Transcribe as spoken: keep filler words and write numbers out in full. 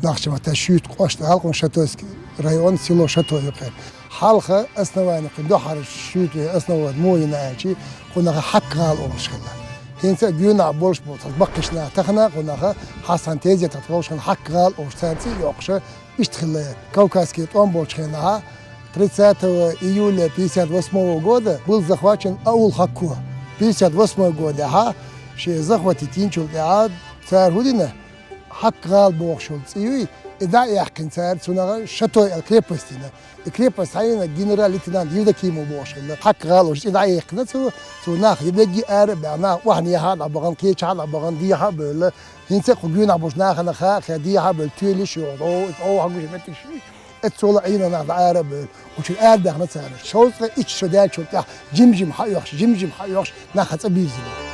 Ахча мата шуьйта къош да хьалха Шатойский район, село Шато ю кхы. Хьалха основание кхы духьара шуьйта основать муха йина аьлча, кхунах Хьакка гӀала олуш хилла. ХӀинца а гуьнахь болуш болу цхьа баккхийчу наха тахана кхунах Хьасан Тезетахь волуш хилла Хьакка гӀала олуш цара цӀе а йоккхуш, иштта хилла. Кавказский тӀом болчу хенахь, тридцатого июля пятьдесят восьмого года был захвачен аул Хакко. Пятьдесят восьмой годехь шен захватить йинчул тӀаьхьа цара хӀун дина? Хьакка гӀала бохуш йолу цӀе юй, и дӀа а яьккхина цара, цунах Шатой аьлла крепость йина. И крепость хьайна генерал-лейтенант Евдокимов бохуш хилла. Хьакка гӀала олуш цӀе дӀа а яьккхина цо, цо нах ю берриге а ара а баьхна, нах охьанехьа а дӀабахана, кхечахьа а дӀабахана, дехьа а бевлла. ХӀинца а кху гуьнахь болчу нахана хаа, хӀара дехьа а бевлла, тоьлуш ю, о, иза охьагуш метиг ши. Эццо ла Ӏийна нах дӀа ара а бевлла. Кхучуьра ара баьхна цара. Шовзткъе итт шо даьллачул тӀаьхьа жим-жим хьаоьхуш, жим-жим хьаоьхуш, нах цӀа бирзина.